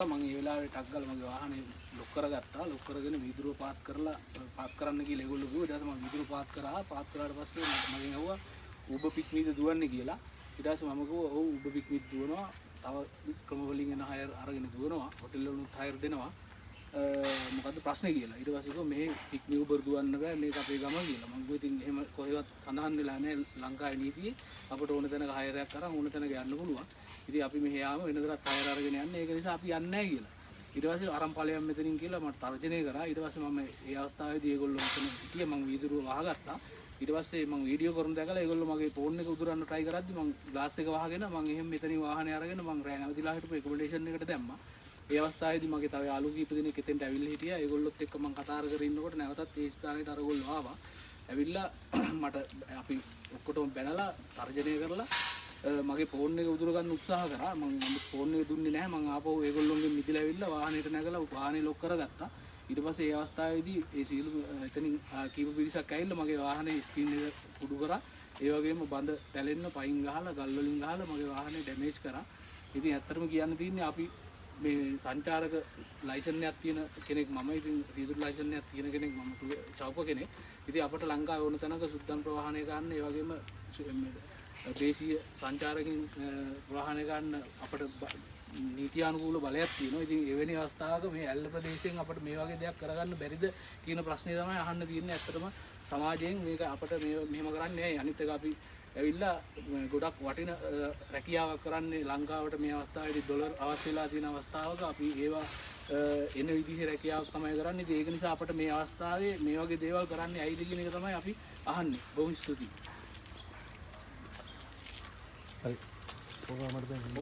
මං ඒ වෙලාවේ ටක් ගාලා මගේ වාහනේ ලොක් කරගත්තා. ලොක් කරගෙන වීදුරුව පාත් කරලා පාත් කරන්න කියලා ඒගොල්ලෝ කිව්වා. ඊට පස්සේ මං වීදුරුව පාත් කරා. පාත් කරාට පස්සේ මගෙන් ඇහුවා Uber pick me ද දුවන්නේ කියලා. ඊට පස්සේ මම කිව්වා ඔව් Uber pick me දුවනවා. තව ක්‍රම වලින් එන හයර් අරගෙන දුවනවා. හොටෙල් වලුත් හයර් දෙනවා. මොකද්ද ප්‍රශ්නේ කියලා. ඊට පස්සේ කිව්වා මෙහෙ පික් මී Uber දුවන්න බෑ, මේක අපේ ගම කියලා. මං කිව්වා ඉතින් එහෙම කොහෙවත් සඳහන් වෙලා නැහැ ලංකාවේ නීතියේ. අපට ඕන තැනක හයර් එකක් අරන් ඕන තැනක යන්න පුළුවන්. ඉතින් අපි මෙහෙ ආවම වෙනදටත් හයර් අරගෙන යන්නේ, ඒක නිසා අපි යන්නේ නැහැ කියලා. ඊට පස්සේ අරන් ඵලයන් මෙතනින් කියලා මට තර්ජනය කරා. ඊට පස්සේ මම ඒ අවස්ථාවේදී ඒගොල්ලෝ මෙතන හිටිය, මං වීදුරුව වහගත්තා. ඊට පස්සේ මං වීඩියෝ කරන දැකලා ඒගොල්ලෝ මගේ ෆෝන් එක උදුරන්න try කරද්දි මං ග්ලාස් එක වහගෙන මං එහෙම මෙතනින් වාහනේ අරගෙන මං රෑ නැවතිලා හිටපු ඇකොමඩේෂන් එකට දැම්මා. ඒ අවස්ථාවේදී මගේ තව යාළුවෝ කීප දෙනෙක් එතෙන්ට ඇවිල්ලා හිටියා. ඒගොල්ලොත් එක්ක මං කතා කර ඉන්නකොට නැවතත් ඒ ස්ථානෙට අරගොල්ලෝ ආවා. ඇවිල්ලා මට අපි ඔක්කොටම බැනලා තර්ජනය කරලා මගේ ෆෝන් එක උදුර ගන්න උත්සාහ කරා. මං නමුත් ෆෝන් එක දුන්නේ නැහැ. මං ආපහු ඒගොල්ලොන්ගෙන් මිදලා ඇවිල්ලා වාහනේට නැගලා වාහනේ ලොක් කරගත්තා. ඊට පස්සේ ඒ අවස්ථාවේදී ඒ සියලු එතනින් කීප පිරිසක් ඇවිල්ලා මගේ වාහනේ ස්ක්‍රීන් එක කුඩු කරා. ඒ වගේම බඳ පැලෙන්න පයින් ගහලා ගල් වලින් ගහලා මගේ වාහනේ ඩැමේජ් කරා. ඉතින් ඇත්තටම කියන්න තියෙන්නේ අපි මේ සංචාරක ලයිසන් එකක් තියෙන කෙනෙක් මම, ඉතින් රීදුරු ලයිසන් එකක් තියෙන කෙනෙක් මම, චෞක කෙනෙක්. ඉතින් අපට ලංකාවේ ඕන තැනක සුද්දන් ප්‍රවාහනය ගන්න, ඒ වගේම දේශීය සංචාරකින් ප්‍රවාහනය ගන්න අපට නීතියානුකූල බලයක් තියෙනවා. ඉතින් එවැනි අවස්ථාවක මේ ඇල්ල ප්‍රදේශයෙන් අපට මේ වගේ දෙයක් කරගන්න බැරිද කියන ප්‍රශ්නේ තමයි අහන්න තියෙන්නේ. ඇත්තටම සමාජයෙන් මේක අපට මෙහෙම කරන්නේ ඇයි? අනිත් එක අපි ඇවිල්ලා ගොඩක් වටින රැකියාවක් කරන්නේ ලංකාවට මේ අවස්ථාවේදී ඩොලර් අවශ්‍ය වෙලා තියෙන අවස්ථාවක අපි ඒවා එන විදිහේ රැකියාවක් තමයි කරන්නේ. ඉතින් ඒක නිසා අපට මේ අවස්ථාවේ මේ වගේ දේවල් කරන්නේ ඇයිද කියන එක තමයි අපි අහන්නේ. බොහොම ස්තුතියි. හරි. ඔක මට දැන්